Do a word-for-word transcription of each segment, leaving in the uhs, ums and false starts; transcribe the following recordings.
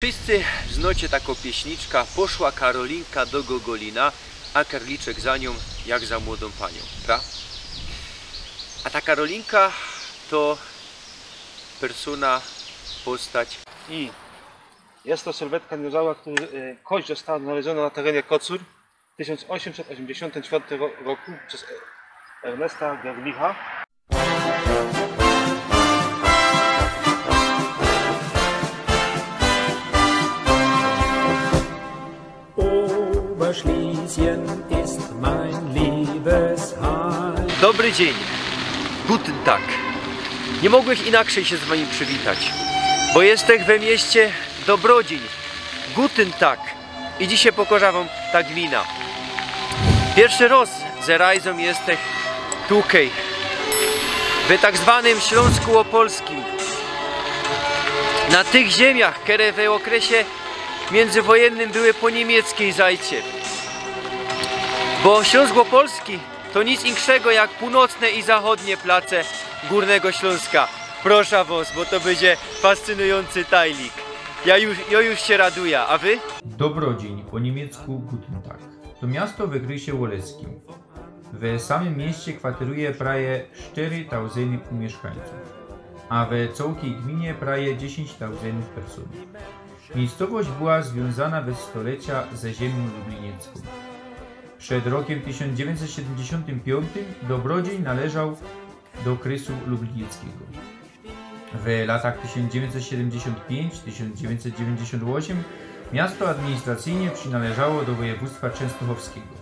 Wszyscy znocie takõ pieśniczkã: „Poszła Karolinka do Gogolina, a Karliczek za nią, jak za młodōm paniōm”, pra? A ta Karolinka to persōna, postać. I jest to sylwetka dinozaura, który, e, kość została odnaleziona na terenie Kocur w tysiąc osiemset osiemdziesiątym czwartym ro-, roku przez, e, Ernesta Gerlicha. Oberschlesien ist mein Liebesheim. Dobry dzień. Guten Tag. Nie mogłech inaczyj sie z wami przywitać, bo jestech we mieście Dobrodzień. Guten Tag. I dzisiej pokŏżã wōm ta gmina. Piyrszy rŏz ze Rajzōm jestech tukej, we tak zwanym Ślōnsku Opolskim. Na tych ziemiach, kere we ôkresie miyndzywojennym były po niymieckiej zajcie. Bo Ślōnsk Opolski to nic inkszego jak pōłnocne i zachodnie place Gōrnego Ślōnska. Proszã wŏs, bo to bydzie fascynujōncy tajlik. Jŏ już, jŏ już sie radujã, a wy? Dobrodzień, po niemiecku Guten Tag. To miasto we Grysie Woleskim. We samym mieście kwateruje prawie sztyry tauzyny mieszkańcōw, a we cołkij gminie prawie dziesiyńć tauzynōw persōnōw. Miejscowość była zwiōnzana bez stolecia ze ziemiōm lublinieckiōm. Przed rokiem tysiōnc dziewiyńćset siedymdziesiōntym piōntym Dobrodzień należoł do krysu lublinieckigo. W latach tysiōnc dziewiyńćset siedymdziesiōnt piyńć, tysiōnc dziewiyńćset dziewiyńćdziesiōnt ôziym miasto administracyjnie przinależało do wojewōdztwa czynstochowskigo,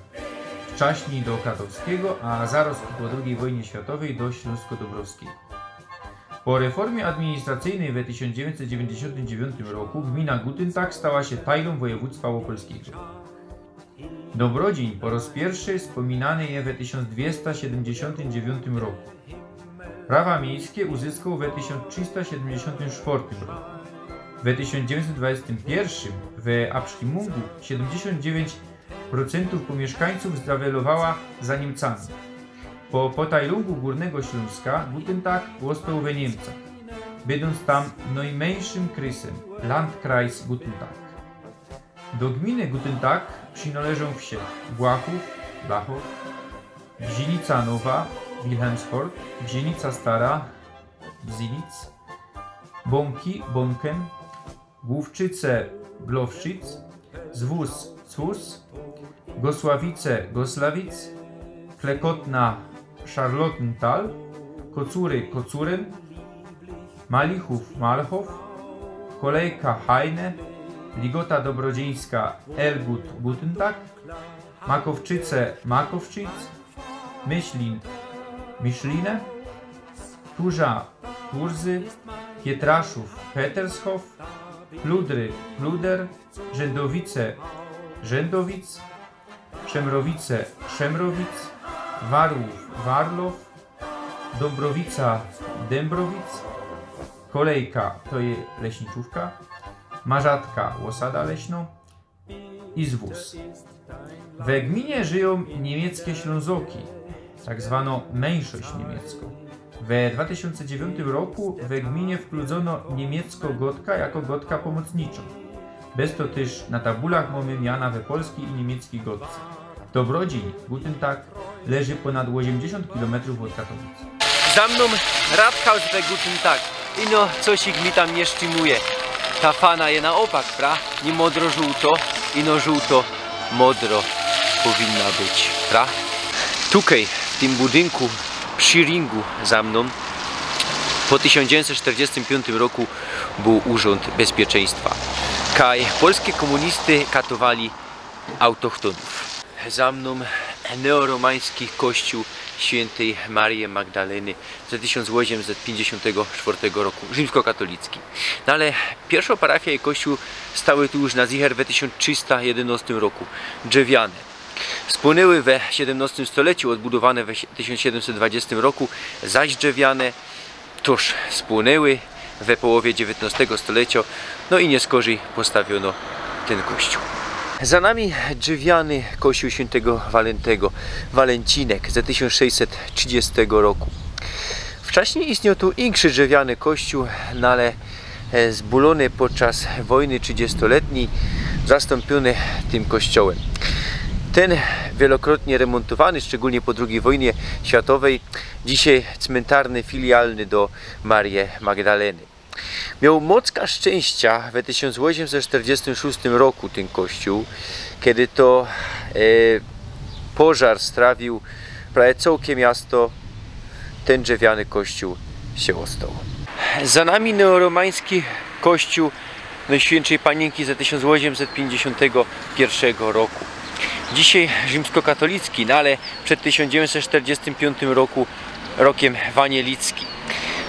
wczaśnij do kratowskigo, a zarŏz po drugij wojnie światowyj do ślōnsko-dobrowskigo. Po reformie administracyjnyj we tysiōnc dziewiyńćset dziewiyńćdziesiōntym dziewiyntym roku gmina Guten Tag stała sie tajlōm wojewōdztwa ôpolskigo. Dobrodzień po rŏz piyrszy spōminany je we tysiōnc dwiesta siedymdziesiōntym dziewiyntym roku. Prawa miejske uzyskoł we tysiōnc trzista siedymdziesiōntym sztwŏrtym roku. We tysiōnc dziewiyńćset dwadzieścia piyrszy we Abstimmungach siedymdziesiōnt dziewiyńć procentōw pōmieszkańcōw zawelowała za Niymcami. Po potajlōngu Gōrnego Ślōnska Guten Tag ôstoł we Niymcach, bydōnc tam nojmyńszym krysym, Landkreis Guten Tag. Do gminy Guten Tag przinŏleżōm wsie Błachów, Blachow, Bziynica Nowa, Wilhelmshort, Bziynica Stara, Bzilic, Bōnki, Bōnken, Głowczyce, Glowszic, Zwōs, Zwōs, Gosławice, Goslawic, Klekotna, Charlottenthal, Kocury, Kocuren, Malichōw, Malchow, Kolejka, Hajne, Ligota Dobrodziyńska, Elgut, Guten Tag, Makowczyce, Makowszic, Myślin, Miszline, Turza, Turzy, Pietraszōw, Petershof, Pludry, Pluder, Rzędowice, Rzędowic, Szemrowice, Szemrowic, Warłōw, Warlow, Dōmbrowica, Dębrowic, Kolejka, to je leśniczówka, Marzatka, ôsada leśnō, i Zwōs. We gminie żyjōm niymieckie Ślōnzoki, tak zwanŏ myńszość niymieckŏ. We dwa tysiōnce dziewiyntym roku we gminie wpludzōno niymieckŏ gŏdka jako gŏdka pōmocniczŏ. Bez to tyż na tabulach mōmy miana we polskij i niymieckij gŏdce. Dobrodzień, Guten Tag, leży pōnad ôziymdziesiōnt kilometrōw ôd Katowic. Za mnōm Rathaus we Guten Tag. Ino, coś ich mi tam niy sztimuje. Ta fana je na ôpak, pra? Niy modro-żōłto, ino żōłto-modro powinna być, pra? Tukej, w tym budynku, przi ringu za mnōm, po tysiōnc dziewiyńćset sztyrdziestym piōntym roku bōł Urząd Bezpieczeństwa. Kaj polske kōmunisty katowali autochtonōw. Za mnōm neoromański kościōł świyntej Maryje Magdaleny ze tysiōnc ôziymset piyńćdziesiōntego sztwŏrtego roku, rzimskokatolicki. No ale piyrszŏ parafija i kościōł stały tu już na zicher we tysiōnc trzista jedynŏstym roku. Drzewiane. Spłōnyły we siedymnŏstym stolecym, ôdbudowane we tysiōnc siedymset dwadzieścia roku, zaś drzewiane, toż spłōnyły we połowie dziewiyntŏstego stolecio, no i niyskorzij postawiono tyn kościōł. Za nami drzewiany kościōł świyntego Walentego, Walencinek, ze tysiōnc sześćset trzidziestego roku. Wczaśnij istniōł tu inszy drzewiany kościōł, no ale e, zbōlōny podczas wojny trzidziestoletnij, zastōmpiōny tym kościołym. Tyn wielokrotnie remontowany, szczególnie po drugij wojnie światowej, dzisiej cmyntarny, filialny do Marie Magdaleny. Mioł mocka szczynścia we tysiōnc ôziymset sztyrdziestym szōstym roku tyn kościół, kej to, e, pożar strawiōł prawie cołkie miasto, tyn drzewiany kościōł sie ôstoł. Za nami neoromański kościół Nojświyntszej Paniynki ze tysiōnc ôziymset piyńćdziesiōntego piyrszego roku. Dzisiej rzimskokatolicki, no ale przed tysiōnc dziewiyńćset sztyrdziestym piōntym roku rokiym wanielicki.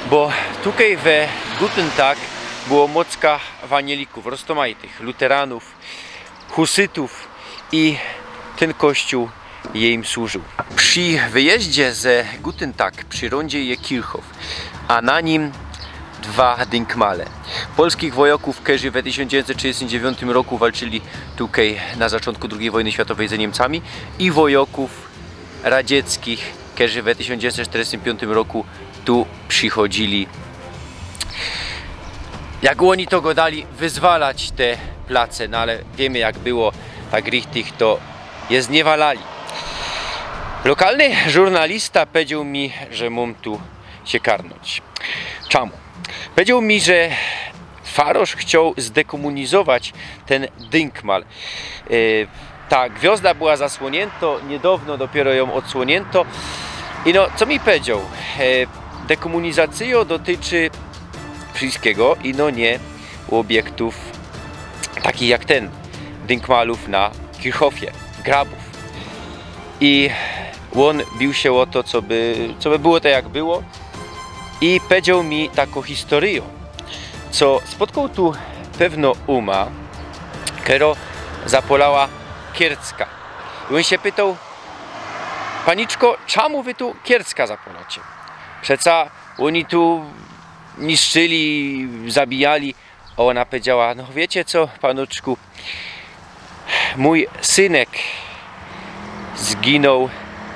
Bo tukej we Gutentag było mocka wanielikōw, roztōmajtych, luteranōw, husytōw i tyn kościoł jyjim służył. Przi wyjeździe ze Gutentag przi rōndzie je Kirchhof, a na nim dwa dynkmale polskich wojokōw, kerzy we tysiōnc dziewiyńćset trzidziestym dziewiōntym roku walczyli tukej na zaczōntku drugij wojny światowej ze Niymcami, i wojokōw radzieckich, kerzy we tysiōnc dziewiyńćset sztyrdziestym piōntym roku tu przichodzili, jak ôni to godali, wyzwalać te place, no ale wiymy, jak było, tak richtig to je nie walali. Lokalny żurnalista powiedzioł mi, że mōm tu sie karnōńć. Czymu? Powiedzioł mi, że farosz chcioł zdekōmūnizować tyn dynkmal. E, ta gwiŏzda była zasłōniynto, niydŏwno dopiyro jã ôdsłōniynto. I no, co mi powiedzioł? E, dekōmūnizacyjŏ dotyczy wszyskigo, ino niy ôbiektōw takich jak tyn, dynkmalōw na Kirchhofie, grabōw. I ôn biōł sie ô to, coby, coby było tak, jak było. I powiedzioł mi takõ historyjõ, co spotkoł tu pewnõ ōmã, kerŏ zapŏlała kiercka. I ôn sie pytoł: „Paniczko, czymu wy tu kiercka zapŏlacie? Przeca ôni tu niszczyli, zabijali”. A ôna powiedziała: „No wiycie co, panuczku, mōj synek zginōł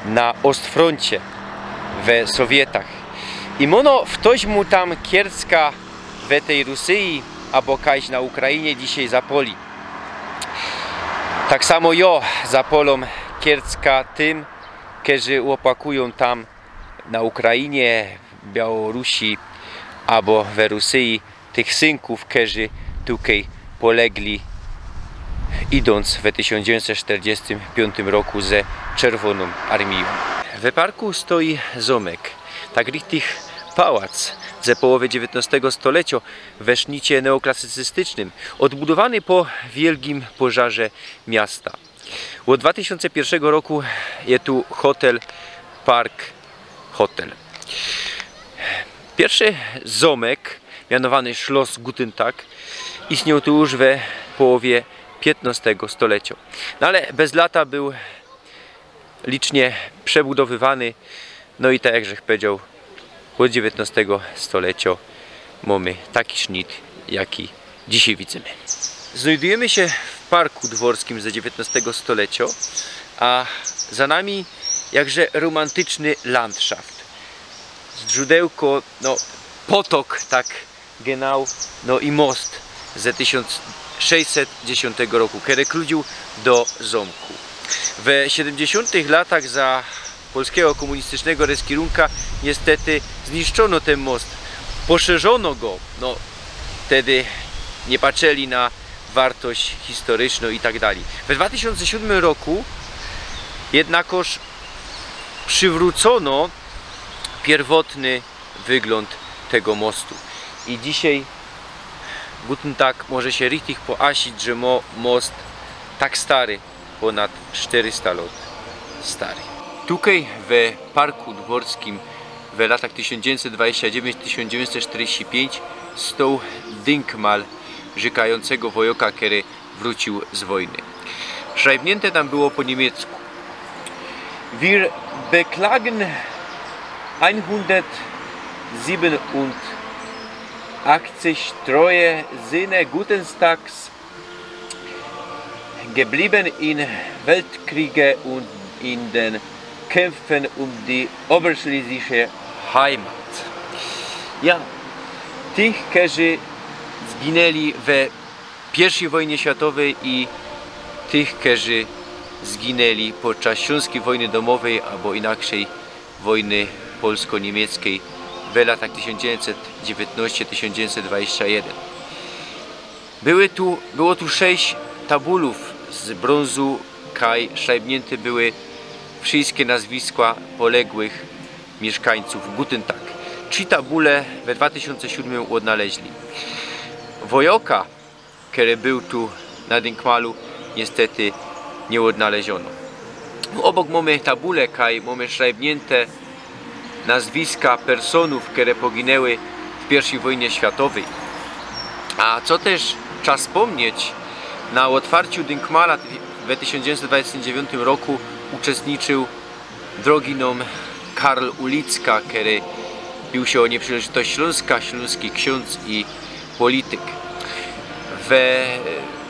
na Ostfrōncie we Sowietach. I mōno ftoś mu tam kiercka we tyj Rusyji, abo kajś na Ukrainie dzisiej zapŏli. Tak samo jŏ zapŏlōm kiercka tym, kerzy ôpłakujōm tam na Ukrainie, w Białorusji abo we Rusyji tych synkōw, kerzy tukej polegli, idōnc we tysiōnc dziewiyńćset sztyrdziestym piōntym roku ze Czerwōnōm Armijōm”. We parku stoi zōmek, tak richtig pałac ze połowy dziewiyńtnŏstego stoleciŏ we sznicie neoklasycystycznym, ôdbudowany po wielgim pożarze miasta. Ôd dwa tysiōnce piyrszego roku je tu hotel Park Hotel. Piyrszy zōmek, mianowany Schloss Gutentag, istniōł tu już we połowie piytnŏstego stoleciŏ. No ale bez lata bōł licznie przebudowywany. No i tak jak żech powiedzioł, ôd dziewiyńtnŏstego stoleciŏ mōmy taki sznit, jaki dzisiej widzymy. Znajdujymy sie w parku dworskim ze dziewiyńtnŏstego stoleciŏ, a za nami jakże rōmantyczny landszaft. Zdrzodełko, no, potok, tak genau, no i most ze tysiōnc sześćset dziesiōntego roku, kery kludziōł do zōmku. We siedymdziesiōntych latach za polskigo kōmunistycznego reskirōnka niystety zniszczōno tyn most, poszerzōno go, no, wtedy niy patrzyli na wartość historycznõ i tak dalij. We dwa tysiōnce siódmym roku jednakoż przywrōcōno piyrwotny wyglōnd tego mostu. I dzisiej Gutentag może sie richtig poasić, że mŏ most tak stary, pōnad sztyrysta lŏt stary. Tukej we parku dworskim we latach tysiōnc dziewiyńćset dwadzieścia dziewięć, tysiōnc dziewiyńćset sztyrdziści pięć stoł dynkmal rzykajōncego wojoka, kery wrōciōł z wojny. Szrajbniynte tam było po niymiecku: „Wir beklagen einhundertsiebenundachtzig treue Söhne Gutentags, geblieben im Weltkriege und in den Kämpfen um die oberschlesische Heimat”. Ja, tych, kerzy zginęli we piyrwszyj wojnie światowyj i tych, kerzy zginęli podczas Ślōnskij Wojny Domowyj, abo inaczyj wojny polsko-niymieckiej w latach tysiōnc dziewiyńćset dziewiyńtnŏście tysiōnc dziewiyńćset dwadzieścia jedyn. Były tu, było tu sześć tabulōw z brōnzu, kaj szrajbniynte były wszyjske nazwiska poległych miyszkańcōw Guten Tag. Trzi tabule we dwa tysiōnce siódmym ôdnaleźli. Wojoka, kery bōł tu na dynkmalu, niystety niy ôdnaleziono. Ôbok mōmy tabule, kaj mōmy szrajbniynte nazwiska personōw, kere poginęły w piyrwszyj wojnie światowyj. A co tyż trzeba spōmnieć, na ôtwarciu dynkmala we tysiōnc dziewiyńćset dwadzieścia dziewiōntym roku uczestniczył drogi nōm Karl Ulicka, kery biōł sie ô niyprzinŏleżitość Ślōnska, ślōnski ksiōndz i polityk. We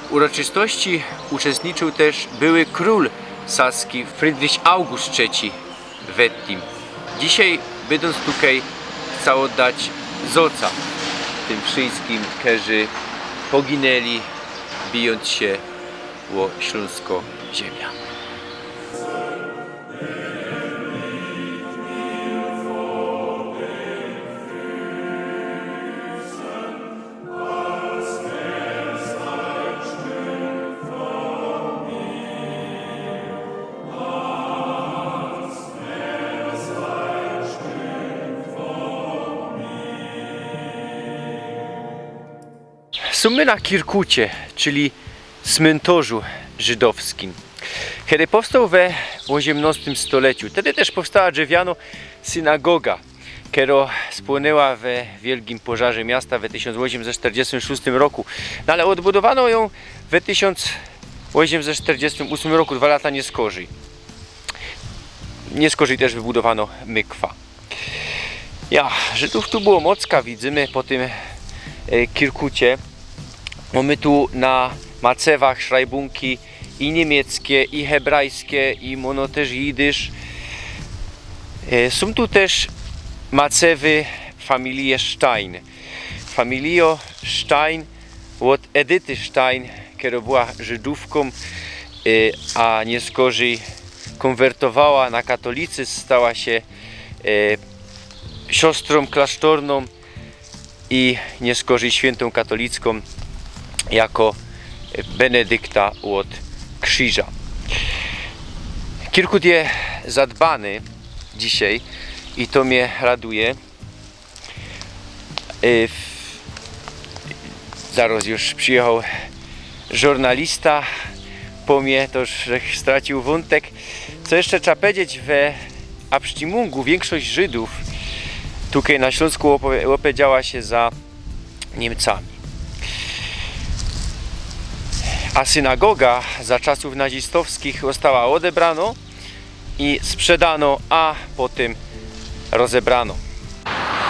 uroczystości uczestniczył tyż były krōl saski Friedrich August trzeci Wettim. Dzisiej, bydōnc tukej, chcã ôddać zołca tym wszyjskim, kerzy poginęli, bijōnc sie ô ślōnsko ziymia. Sōm my na Kirkucie, czyli smyntorzu żydowskim, kery powstoł we ôziymnŏstym stoleciu. Tedy tyż powstała drzewianŏ synagoga, kerŏ spłōnyła we wielgim pożarze miasta we tysiōnc ôziymset sztyrdziestym szōstym roku. No ale ôdbudowano jã we tysiōnc ôziymset sztyrdziestym ôsmym roku, dwa lata niyskorzij. Niyskorzij tyż wybudowano mykwa. Ja, Żydōw tu było mocka, widzymy po tym, e, Kirkucie. Mōmy tu na macewach szrajbōnki i niymieckie, i hebrajskie, i mōno tyż jidysz. E, sōm tu tyż macewy familije Stein. Familijo Stein ôd Edyty Stein, kerŏ była Żydōwkōm, e, a niyskorzij kōnwertowała na katolicyzm, stała sie, e, siostrōm klasztornōm i niyskorzij świyntōm katolickōm jako Benedykta ôd krziża. Kirkut je zadbany dzisiej i to mie raduje. Y, w-, zarŏz już przijechoł żurnalista po mie, to już żech stracił wōntek. Co jeszcze trzeba pedzieć, we Abstimmungach wiynkszość Żydōw tukej na Ślōnsku ôpo-, ôpowiedziała sie za Niymcami. A synagoga za czasōw nazistowskich ôstała ôdebranŏ i sprzedano, a potym rozebrano.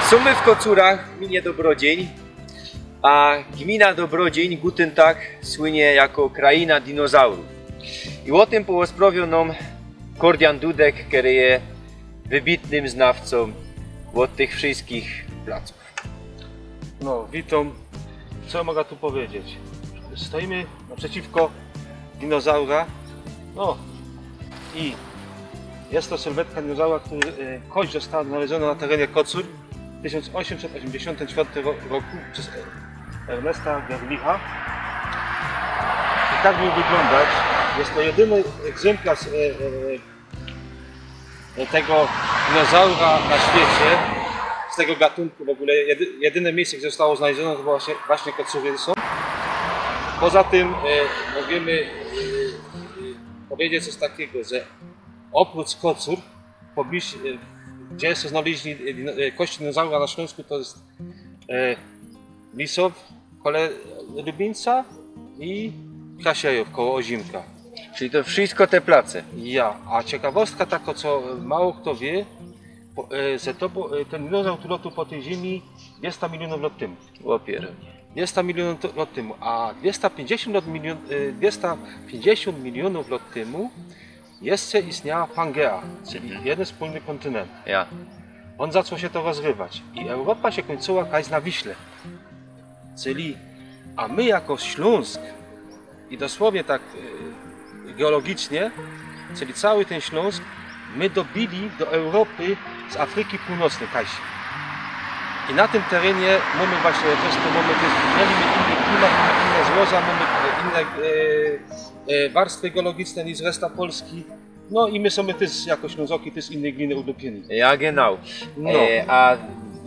Sōm my w Kocurach, w gminie Dobrodziyń, a gmina Dobrodziyń, Guten Tag, słynie jako krajina dinozaurōw. I ô tym porozprŏwio nōm Kordian Dudek, kery je wybitnym znawcōm ôd tych wszyjskich placōw. No, witōm. Co moga tu pedzieć? Stojimy naprzeciwko dinozaura. No i je to sylwetka dinozaura, kery, e, kość ôstała ôdnalezionŏ na terenie Kocur w tysiōnc ôziymset ôziymdziesiōntym czwiŏrtym ro-, roku bez Ernesta Gerlicha. I tak mōg wyglōndać. Je to jedyny egzymplŏrz, e, e, tego dinozaura na świecie, z tego gatunku w ogóle. Jedy-, jedyne miejsce, gdzie zostało znalezione, to właśnie, właśnie Kocury są. Poza tym, e, możemy, e, e, powiedzieć coś takiego, że oprócz Kocur, pobliż-, e, gdzie są znaleźli, e, dino-, e, kości dinozaura na Śląsku, to jest, e, Lisow, kole Lubińca i Kraszejów koło Ozimka. Czyli to wszystko te place? Ja, a ciekawostka taka, co mało kto wie, po, e, że to po, e, ten dinozaur tu lotł po tej ziemi dwiesta milionów lat temu. Łopier. Dwiesta milionów to, lat temu, a dwiesta pięćdziesiąt lat milion-, e, dwiesta pięćdziesiąt milionów lat temu jeszcze istniała Pangea, czyli, mhm, jeden wspólny kontynent. Ja. On zaczął się to rozrywać i Europa się kończyła kaś na Wiśle. Czyli A my jako Ślōnsk i dosłownie tak e, geologicznie, czyli cały tyn Ślōnsk, my dobili do Europy z Afryki Północnej, kajsi. I na tym terenie mamy właśnie, przez to mamy też, mieli my inny klimat, mamy inne złoża, mamy inne e, e, warstwy geologiczne niż reszta Polski. No i my są też jako Ślązoki też innej gliny ulepieni. Ja, genau. No. E, a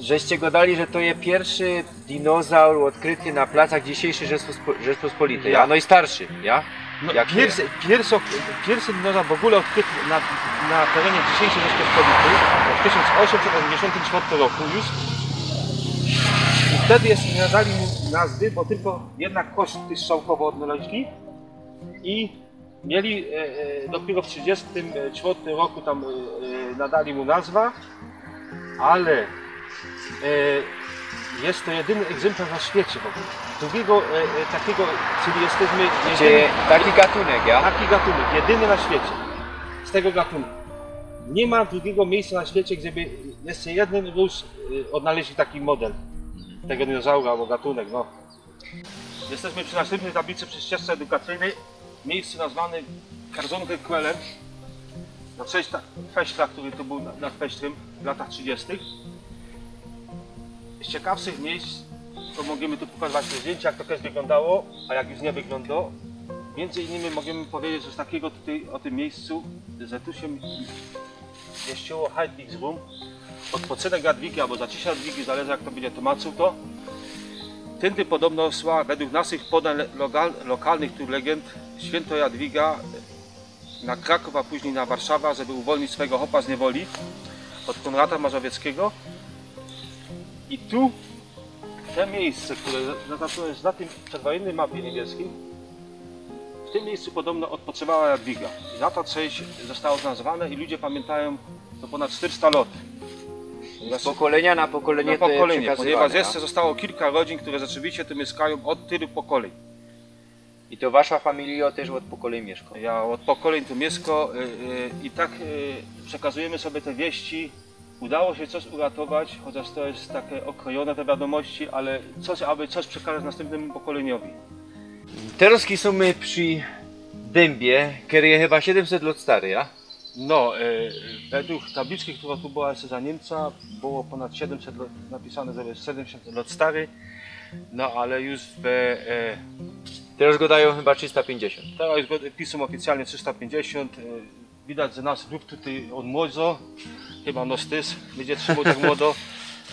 żeście gadali, że to je piyrszy dinozaur ôdkryty na placach dzisiejszej Rzeczpospo- Rzeczpospolitej, Ja. a nojstarszy, ja? No, Jak to pierwszy, pierwszo, pierwszy dinozaur w ogóle odkryty na, na terenie dzisiejszej Rzeczpospolitej w tysiōnc ôziemset ôziemdziesiōntym czwartym roku już. I wtedy jeszcze nie nadali mu nazwy, bo tylko jedna kość strzałkowo odnaleźli i mieli e, e, dopiero w trzydziestym czwartym roku tam e, e, nadali mu nazwę, ale e, jest to jedyny egzemplarz na świecie w ogóle. Drugiego e, e, takiego, czyli jesteśmy Czy taki gatunek, ja? Taki gatunek, jedyny na świecie z tego gatunku. Nie ma drugiego miejsca na świecie, gdzie by jeszcze jeden róż e, odnaleźli taki model tego dinozaura albo gatunek. No. Jesteśmy przy następnej tablicy przy ścieżce edukacyjnej, miejscu nazwanym Karzonke Kwelem. Na cześć ta- Feśtra, który tu był na- nad Festrym w latach trzydziestych. Z ciekawszych miejsc, to możemy tu pokazywać te zdjęcia, jak to kiedyś wyglądało, a jak już nie wygląda. Między innymi możemy powiedzieć coś takiego tutaj o tym miejscu, że tu się mieściło Heidrichsruh, odpoczynek Jadwigi albo zacisze Jadwigi, zależy jak to będzie tłumaczył to. Tędy podobno szła według naszych podań le- logal, lokalnych tu legend święto Jadwiga na Kraków, a później na Warszawa, żeby uwolnić swojego chłopa z niewoli od Konrada Mazowieckiego. I tu te miejsce, które zaznaczone jest na tym przedwojennej mapie niebieskiej, w tym miejscu podobno odpoczywała Jadwiga. I na ta część zostało nazwane i ludzie pamiętają to ponad czterysta lat. Z pokolenia na pokolenie Na to je pokolenie, przekazywane, ponieważ ja? Jeszcze zostało kilka rodzin, które rzeczywiście tu mieszkają od tylu pokoleń. I to wasza familia też od pokoleń mieszka? Ja od pokoleń tu mieszkam y, y, i tak y, przekazujemy sobie te wieści. Udało się coś uratować, chociaż to jest takie okrojone te wiadomości, ale coś, aby coś przekazać następnemu pokoleniami. Terŏz sōm my przi dymbie, kery je chyba siedymset lot stary, ja? No, e, według tabliczki, która tu była jeszcze za Niemca, było ponad siedymset lot, napisane, że jest siedymset lot stary, no ale już w, e, Terŏz godajōm chyba trzysta pięćdziesiōnt. Teraz już go- piszą oficjalnie trzysta pięćdziesiąt. E, widać, że nasz lub tutaj od młodo, chyba nos też będzie trzymał tak młodo.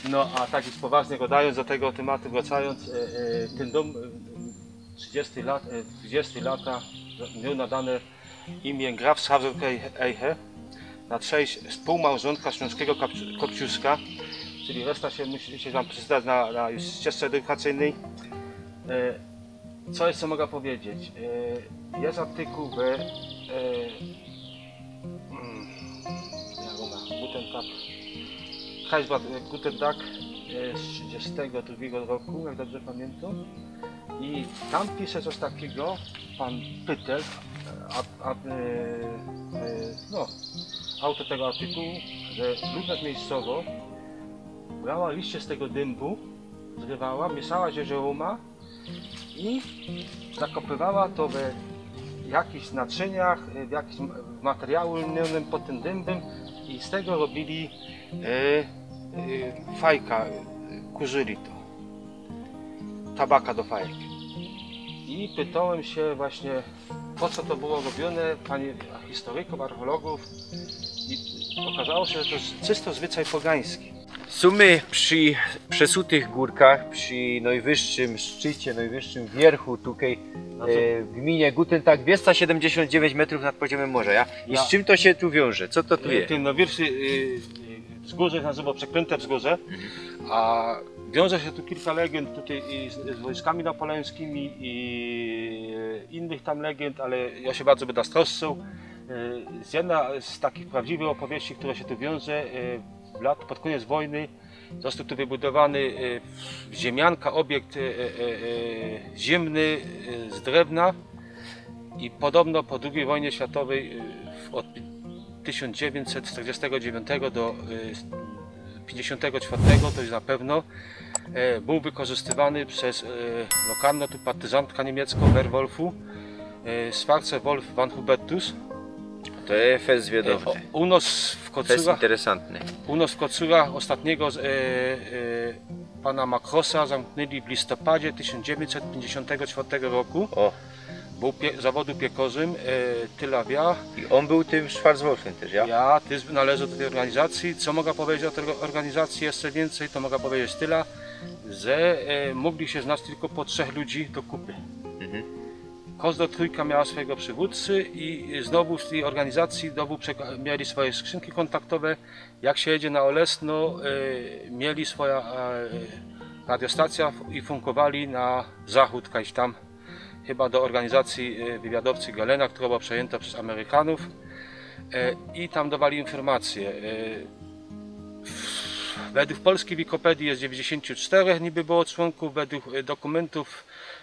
No a tak już poważnie gadając do tego tematu, wracając, e, e, ten dom e, trzydzieści lat, e, trzydzieści lata miał nadane imię Graf Schaffenberg-Eiche na cześć współmałżonka śląskiego Kap- Kopciuszka, czyli reszta się musi się wam przeczytać na, na już ścieżce edukacyjnej. E, co jeszcze mogę powiedzieć? E, jest artykuł w e, mm, jak ona? Guten Tag. Kreisblatt e, Guten Tag e, z trzydziestego drugiego roku, jak dobrze pamiętam. I tam pisze coś takiego pan Pytel, a, a, e, e, no, autor tego artykułu, że ludność miejscowa brała liście z tego dębu, zrywała, mieszała z żołoma i zakopywała to we jakichś naczyniach, w jakimś materiału lnionym pod tym dębem i z tego robili e, e, fajka, e, kurzyli to. Tabaka do fajek. I pytałem się właśnie, po co to było robione, panie historyków, archeologów. I okazało się, że to jest czysto zwyczaj pogański. Sōm my przi przesutych górkach, przi najwyższym szczycie, najwyższym wierchu tutaj e, w gminie Guten Tag, dwieście siedemdziesiąt dziewięć metrów nad poziomem morza. Ja? I Ja. z czym to się tu wiąże? Co to tu E, jest? Ten najwyższy e, wzgórze się nazywa Przeklęte Wzgórze, a wiąże się tu kilka legend tutaj i z, z wojskami napoleońskimi i e, innych tam legend, ale ja się bardzo będę stroszczył. E, z jedna z takich prawdziwych opowieści, które się tu wiąże, e, w lat, pod koniec wojny został tu wybudowany e, w- ziemianka, obiekt e, e, e, e, ziemny e, z drewna i podobno po drugiej wojnie światowej e, w- od tysiąc dziewięćset czterdziestego dziewiątego do e, pięćdziesiątego czwartego, to jest na pewno, E, bōł wykorzystywany bez, e, lokalno tu partyzantka niymieckŏ, Werwolfu, e, Schwarze Wolf von Hubertus. To je fest zwiadowne. U nos w Fest Kocurach, interesantny. u nos w Kocurach ôstatnigo z, e, e, pana Makrosa zamknili w listopadzie tysiōnc dziewiyńćset piyńćdziesiōntego czwŏrtego roku. O, Bōł pie, zawodu piekorzym, e, tela wia. i ôn bōł tym Schwarzwolfym tyż, ja? Ja tyż należã do tyj ôrganizacyje. Co moga pedzieć ô tyj ôrganizacyje jeszcze wiyncyj, to moga pedzieć tela, że, e, mogli sie znać tylko po trzech ludzi do kupy. Mhm. Kożdŏ trōjka miała swojigo przywōdcy i znowu w tyj ôrganizacyje znowu przeka- mieli swoje skrzynki kōntaktowe. Jak sie jedzie na Olesno, e, mieli swoja, e, radiostacyjŏ i fōnkowali na zachōd, kajś tam, chyba do ôrganizacyje, e, wywiadowcyje Galena, kerŏ była przejyntŏ bez Amerykanōw. E, i tam dŏwali infōrmacyje. E, w, wedle polskij Wikipedije je dziewięćdziesiąt cztery niby było człōnkōw, wedle, e, dokōmyntōw,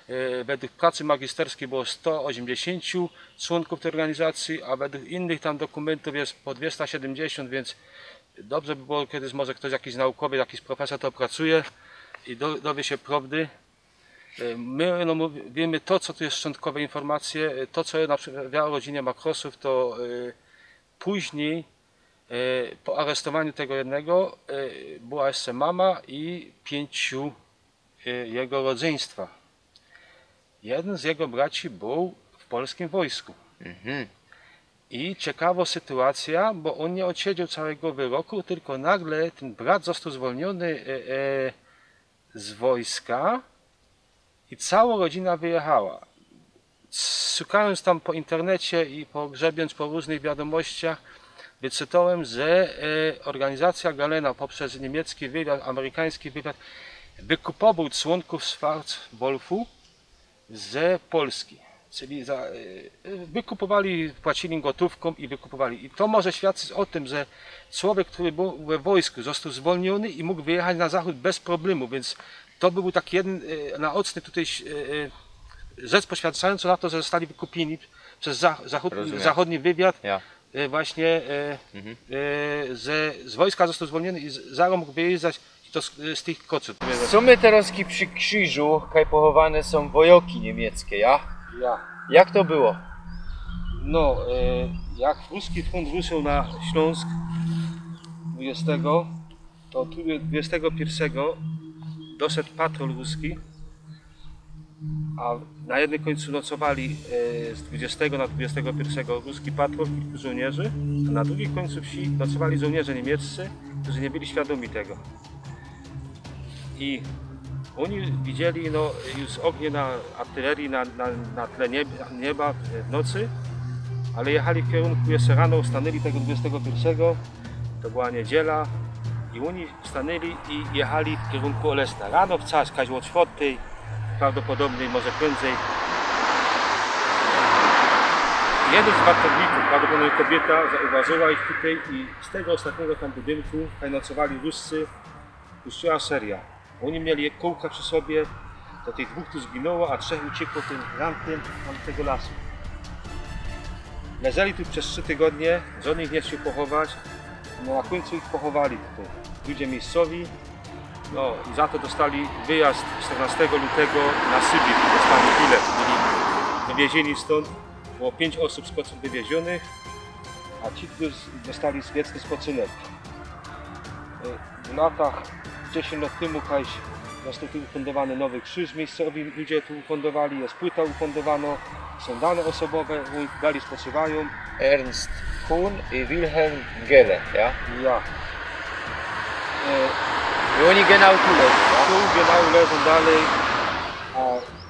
e, wedle pracy magisterskij było sto ôziymdziesiōnt człōnkōw tyj ôrganizacyje, a wedle innych tam dokōmyntōw je po dwiesta siedymdziesiōnt, wiync dobrze by było, kedy może ftoś, jakiś naukowiec, jakiś profesor to ôpracuje i do, dowie sie prŏwdy. E, my, no, mōw- wiymy to, co tu je szczątkowe infōrmacyje, e, to, co na przikłŏd w rodzinie Makrosōw, to, e, później, e, po aresztowaniu tego jednego, e, była jeszcze mama i piyńciu, e, jego rodzyństwa. Jedyn z jego braci bōł w polskim wojsku. Mhm. I ciekawŏ sytuacyjŏ, bo ôn niy ôdsiedziŏł cołkigo wyroku, tylko nagle tyn brat ôstōł zwolniōny, e, e, z wojska i cołkŏ rodzina wyjechała. Szukajōnc tam po internecie i pogrzebiōnc po rōżnych wiadōmościach, wyczytołem, że, e, ôrganizacyjŏ Galena poprzez niymiecczi wywiad, amerykański wywiad wykupowōł człōnkōw Schwarzwolfu ze Polski. Czyli za, e, wykupowali, płacili gotōwkōm i wykupowali. I to może świadczyć ô tym, że człowiek, kery bōł we wojsku, ôstōł zwolniōny i mōg wyjechać na zachōd bez problemu, wiync to by bōł taki jedyn, e, naoczny tutaj, e, e, rzecz poświadczajōnco na to, że ôstali wykupiōni przez za, zachōd, Rozumiem. Zachōdny wywiad, Ja. e, właśnie, e, Mhm. e, że z wojska ôstōł zwolniōny i z, zarŏz mōg wyjeżdżać i to z, z tych Kocur. Sōm my terŏz przi krziżu, kaj pochowane sōm wojoki niymiecckie, ja? Ja. Jak to było? No, e, jak ruski frōnt ruszōł na Ślōnsk dwudziestego, to tu dwudziestego piyrwszego doszedł patrol ruski, a na jednym kōńcu nocowali, e, z dwudziestego na dwudziestego piyrwszego ruski patrol, kilku żōłnierzi, a na drugim kōńcu wsi nocowali żōłnierze niymiecczi, kerzy niy byli świadōmi tego. I ôni widzieli, no, już ôgnie na artyleryje na, na, na tle nieb, nieba w nocy, ale jechali w kerunku, jeszcze rano stanęli tego dwudziestego piyrwszego, to była niedziela, i ôni stanęli i jechali w kerunku Olesna. Rano w czas, kaś ô sztyrtej, prawdopodobnie może prędzej. Jedyn z wartownikōw, prawdopodobnie kobiyta, zauważyła ich tutaj i z tego ôstatnigo tam budynku, kaj nocowali Ruscy, puściła seryjŏ. Ôni mieli kōłka przi sobie, to tych dwōch tu zginōło, a trzech uciekło tym rankiem tam tego lasu. Leżeli tu bez trzi tygodnie, żŏdyn ich niy chcioł pochować, no a w kōńcu ich pochowali tutaj ludzie miyjscowi. No i za to dostali wyjazd sztyrnŏstego lutego na Sybir, dostali bilet, byli wywieziono stōnd, było piyńć ôsōb z Kocur wywiezionych, a ci, kerzy dostali wieczny spoczynek. E, w latach, dziesiyńć lŏt tymu, kaś, ôstōł tu ufōndowany nowy krziż, miyjscowi ludzie tu ufōndowali, je płyta ufōndowanŏ, sōm dane ôsobowe, ôni dalij spoczywajōm. Ernst Kuhn i Wilhelm Gelle, ja? Ja. E, I ôni genau tu leżōm, ja? Tu genau leżōm dalij, a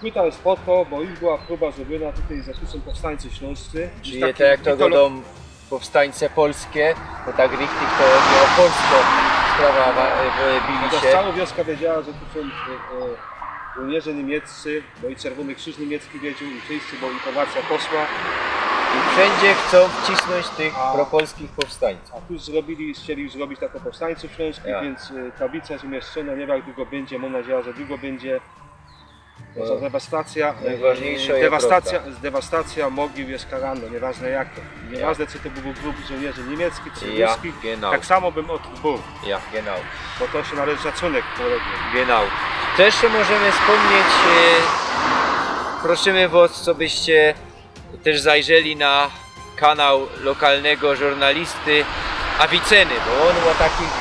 płyta je po to, bo już była prōba zrobiōna tutaj, że tu sōm powstańcy ślōnscy. Czyli tak jak to gŏdōm, powstańce polskie, to tak richtig to chodzi ô polskõ sprawã, wa- w- bili Chociaż sie. Cołkõ wioska wiedziała, że tu sōm, e, e, żołnierze niymieccy, bo i Czerwōny Krziż niymiecki wiedzioł, i wszyscy, bo informacyjŏ poszła. I wszyndzie chcōm wcisnōńć tych A. propolskich powstańcōw. A tu zrobili, chcieli już zrobić tak ô powstańcach ślōnskich, Ja. wiync, e, tablica już umieszczōno, niy wiym, jak dugo bydzie, mōm nadzieja, że dugo bydzie. Za dewastacyjŏ, najważniyjszŏ je dewastacyjŏ, dewastacyjŏ mogiōł je karano, niyważne jakŏ. Niyważne, czy to bōł grōb żołnierzi niymiecki, czy ruski, genau. Tak samo bym ôd-, bōł. Ja, genau. Bo to sie należy szacunek poległym. Genau. To jeszcze możemy wspomnieć, e, prosimy was, co byście też zajrzeli na kanał lokalnego żurnalisty Awiceny, bo on o takich,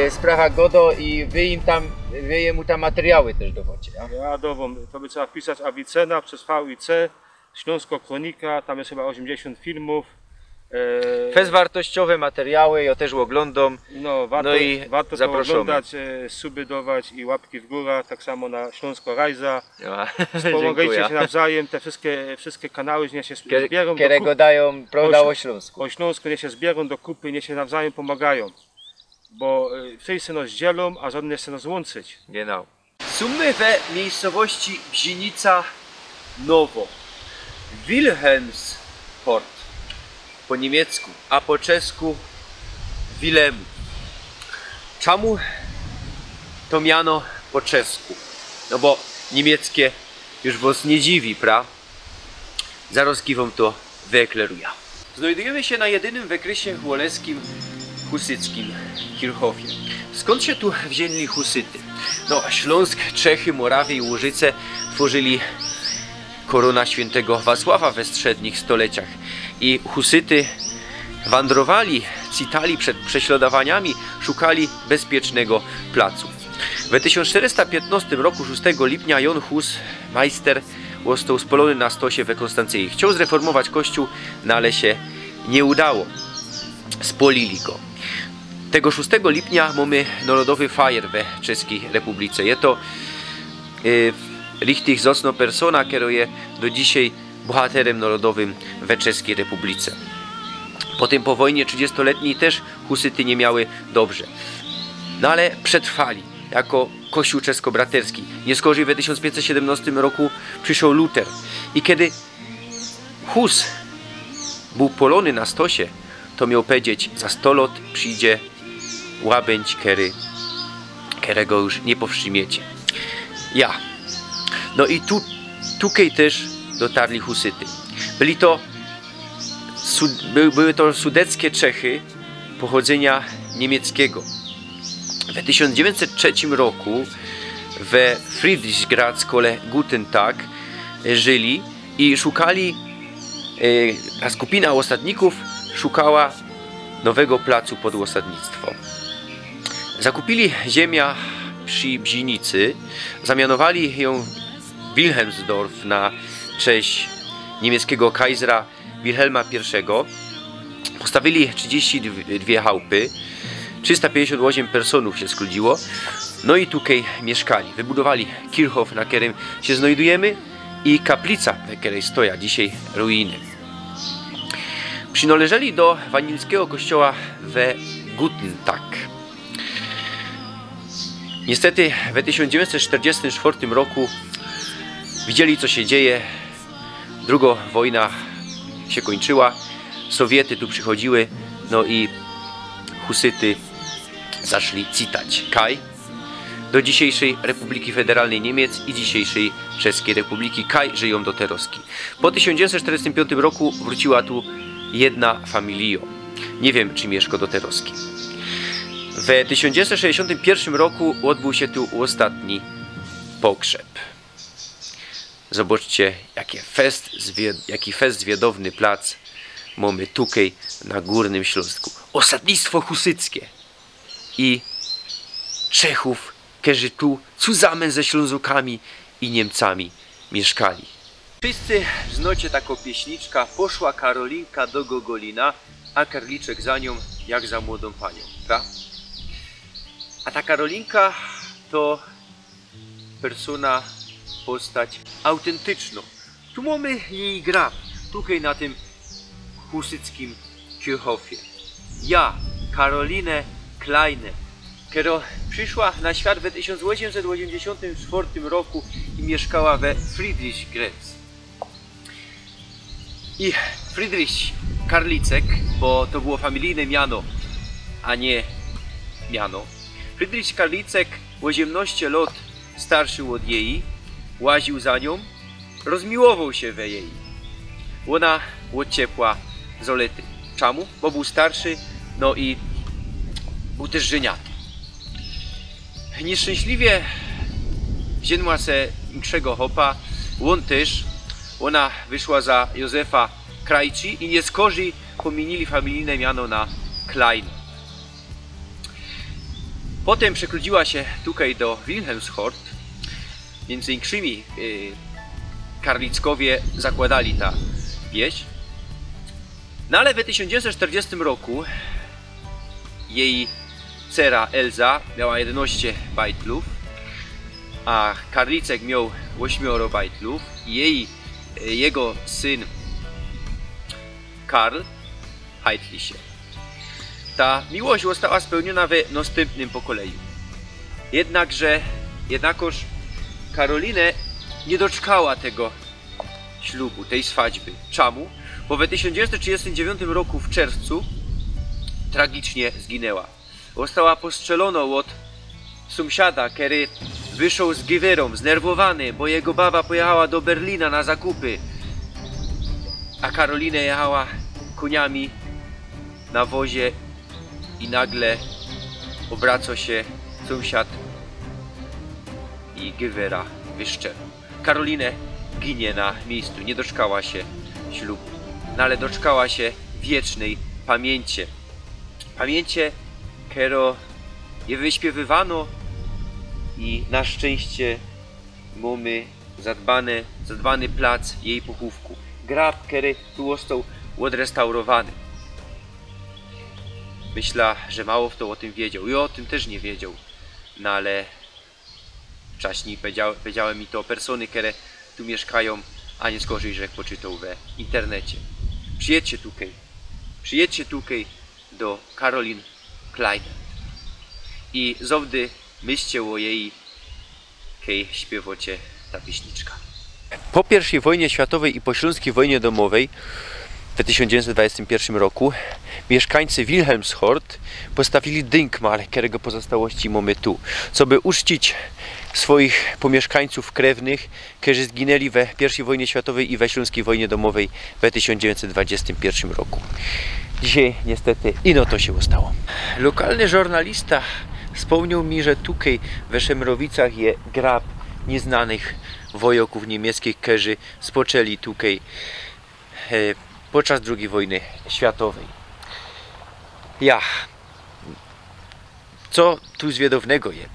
e, sprawach godo i wy im tam, wy jemu tam materiały też dowŏcie, ja? Ja dowōm, to by trzeba wpisać Awicena przez V I C, Ślōnskŏ Kronika, tam je chyba ôziymdziesiōnt filmōw. E, fest wartościowe materiały, ja też oglōndōm. No, warto, no i warto to zapraszamy. Oglądać, e, suby dawać i łapki w górę, tak samo na Ślōnskŏ Rajza. Ja, wspomagajcie się nawzajem, te wszystkie, wszystkie kanały, niech się zbiorą do kupy. Kere-, kerego dają, prawda, o Ślōnsku. O Ślōnsku, niech się zbiorą do kupy, niech się nawzajem pomagają. Bo, y, wszyscy nas dzielą, a żodyn nie chce nas łączyć. Genau. Sōm my we miejscowości Bzinica Nowo. Wilhelmsholt po niemiecku, a po czesku Wilemu. Czemu to miano po czesku? No bo niemieckie już was nie dziwi, pra? Zaraz wōm to wyekleruja. Znajdujemy się na jedynym w okresie chwaleskim husyckim Kirchhoffie. Skąd się tu wzięli husyty? No, Śląsk, Czechy, Morawie i Łużyce tworzyli korona świętego Wacława we strzednich stoleciach i husyty wandrowali, citali przed prześladowaniami, szukali bezpiecznego placu. We tysiōnc sztyrysta piytnostym roku, szōstego lipnia, Jan Hus, majster, ôstōł spolōny na stosie we Konstancyji. Chciał zreformować kościół, no ale się nie udało. Spalili go. Tego szōstego lipnia mamy narodowy fajer we Czeskiej Republice. Je to, y, richtig zosno persona, kero je do dzisiej bohaterym narodowym we Czeskiej Republice. Potem po wojnie trzydziestoletniej też husyty nie miały dobrze. No ale przetrwali jako Kościół Czesko-Braterski. Nie skorzij we tysiōnc piyńćset siedymnostym roku przyszoł Luter. I kedy Hus bōł polōny na stosie, to mioł pedzieć: „Za sto lot przidzie łabędź, kery, kerego już nie powstrzymiecie”. Ja. No i tu, tukej też dotarli husyty. Byli to Sud-, by-, były to sudeckie Czechy pochodzenia niemieckiego. W tysiōnc dziewięćset trzecim roku we Friedrichsgrad kole Guttentak żyli i szukali, e, ta skupina osadników szukała nowego placu pod osadnictwo. Zakupili ziemia przy Bzinicy, zamianowali ją Wilhelmsdorf na cześć niemieckiego kajzera Wilhelma Pierwszego. Postawili trzydzieści dwie chałupy, trzysta pięćdziesiąt osiem personów się skludziło. No i tukej mieszkali. Wybudowali Kirchhof, na kerym się znajdujemy, i kaplica, we kerej stoja dzisiej ruiny. Przynależeli do wanińskiego kościoła we Guttentak. Niestety we tysiąc dziewięćset czterdziestym czwartym roku widzieli, co się dzieje. Druga wojna się kończyła, Sowiety tu przychodziły, no i husyty zaczli citać kaj do dzisiejszej Republiki Federalnej Niemiec i dzisiejszej Czeskiej Republiki. Kaj żyją do teroski. Po tysiąc dziewięćset czterdziestym piątym roku wróciła tu jedna familija. Nie wiem, czy mieszka do teroski. W tysiąc dziewięćset sześćdziesiątym pierwszym roku odbył się tu ostatni pogrzeb. Zobaczcie, jaki fest zwie-, jaki fest zwiedowny plac mamy tukej na Górnym Śląsku. Osadnictwo husyckie i Czechów, którzy tu cuzamen ze Ślązokami i Niemcami mieszkali. Wszyscy znacie taką pieśniczkę: „Poszła Karolinka do Gogolina, a Karliczek za nią, jak za młodą panią”, pra? A ta Karolinka to persona, postać autentyczna. Tu mamy jej grab, tukej na tym husyckim Kirchhoffie. Ja, Karoline Kleine, kero przyszła na świat we tysiąc osiemset osiemdziesiątym czwartym roku i mieszkała we Friedrichsgrad. I Friedrich Karlicek, bo to było familijne miano, a nie miano. Friedrich Karlicek, osiemnaście lat starszy od jej, łaziōł za niōm, rozmiłowoł sie we jej. Ôna ôd ciepła zolety. Czamu? Bo bōł starszy, no i bōł tyż żyniaty. Niyszczynśliwie wziyntła se inkszego chopa, ôn tyż, ôna wyszła za Józefa Krajci i niyskorzij pomiyniōli familijne miano na Klein. Potym przekludziła sie tukej do Wilhelmshort. Miyndzy inkszymi, y, Karlickowie zakłodali ta wieś. No ale we tysiōnc dziewiyńćset sztyrdziestym roku jej cera Elza miała jedynŏście bajtlōw, a Karlicek mioł ôśmioro bajtlōw i jej, y, jego syn Karl hajtli sie. Ta miłość ôstała spełniōna we nostympnym pokoleju. Jednakże, jednakoż Karolinę niy doczkała tego ślubu, tej swadźby. Czamu? Bo we tysiōnc dziewiyńćset trzidziestym dziewiōntym roku w czerwcu tragicznie zginęła. Ôstała postrzelōnŏ ôd sōmsiada, kery wyszoł z giwerōm, znerwowany, bo jego baba pojechała do Berlina na zakupy, a Karolinę jechała kōniami na wozie i nagle ôbraco sie sōmsiad i giwera wyszczelōł. Karolinę ginie na miyjscu, niy doczkała sie ślubu, no ale doczkała sie wiecznyj pamiyńcie. Pamiyńcie, kerŏ je wyśpiywywano i na szczynście mōmy zadbane, zadbany plac jej pochōwku. Grab, kery tu ôstoł ôdrestaurowany. Myśla, że mało fto ô tym wiedzioł. I ô tym tyż niy wiedzioł. No ale wczaśnij powiedział, powiedziały mi to persōny, kere tu miyszkajōm, a niy skorzij, że poczytoł we internecie. Przijydźcie tukej, przijydźcie tukej do Karolin Klein i zŏwdy myślcie ô jej, kej śpiywocie ta pieśniczka. Po piyrwszyj wojnie światowej i po ślōnskij wojnie dōmowej we tysiōnc dziewiyńćset dwudziestym piyrwszym roku miyszkańcy Wilhelmshort postawiyli dynkmal, kerego pozostałości mōmy tu, coby uczcić swoich pomiyszkańcōw krewnych, kerzy zginyli we piyrwszyj wojnie światowej i we ślōnskij wojnie dōmowej we tysiōnc dziewiyńćset dwudziestym piyrwszym roku. Dzisiej niystety ino to sie ôstało. Lokalny żurnalista spōmniōł mi, że tukej we Szemrowicach je grab niyznanych wojŏkōw niymiecczich, kerzy spoczeli tukej, e, podczas drugij wojny światowej. Ja. Co tu zwiadownego je?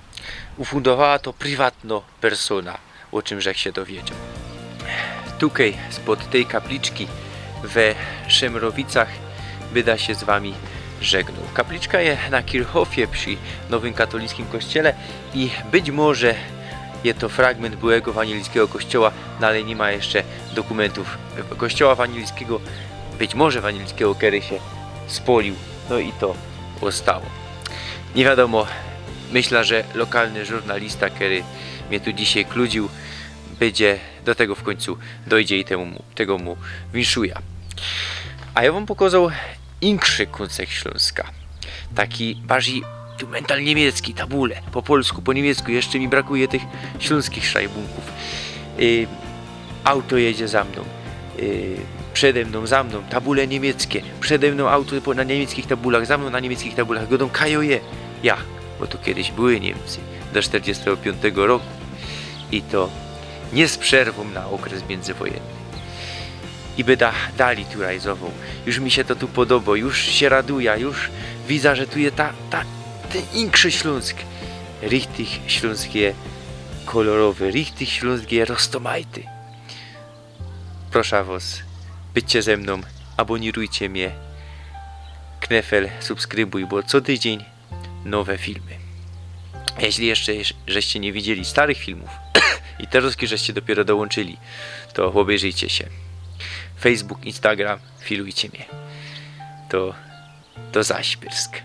Ufundowała to priwatnŏ persōna, ô czym żech sie dowiedzioł. Tukej, spod tyj kapliczki we Szemrowicach, byda sie z wami żegnōł. Kapliczka je na Kirchhofie przi nowym katolickym kościele i być może je to fragmynt byłego wanilijskigo kościoła, no ale niy ma jeszcze dokōmyntōw kościoła wanilijskigo. Być może wanilijskigo, kery sie spŏlił. No i to ôstało. Niy wiadōmo, myśla, że lokalny żurnalista, kery mie tu dzisiej kludziōł, bydzie do tego w kōńcu dojdzie i temu mu, tego mu winszuja. A jo wōm pokŏzoł inkszy kōncek Ślōnska. Taki barzij tu mental niymiecki, tabule, po polsku, po niymiecku, jeszcze mi brakuje tych ślōnskich szajbunkōw. Y, auto jedzie za mnōm, y, przede mnōm, za mnōm, tabule niymieckie, przede mnōm auto po, na niymickich tabulach, za mnōm na niymickich tabulach, gŏdōm kajo je. Ja, bo tu kejsik były Niymcy do sztyrdziestego piōntego roku i to niy z przerwōm na ôkres miyndzywojenny. I byda dalij tu rajzowoł. Już mi sie to tu podobŏ, już sie raduja, już widza, że tu je ta, ta, tyn inkszy Ślōnsk. Richtig Ślōnsk je kolorowy, richtig Ślōnsk je roztomajty. Prosza wŏs, bydźcie ze mnōm, abōnirujcie mie, knefel subskrybuj, bo co tydziyń nowe filmy. Jeźli jeszcze żeście niy widzieli starych filmōw i terŏzki żeście dopiyro dołōnczyli, to ôbejrzyjcie sie. Facebook, Instagram, filujcie mie. To, to zaś, pyrsk.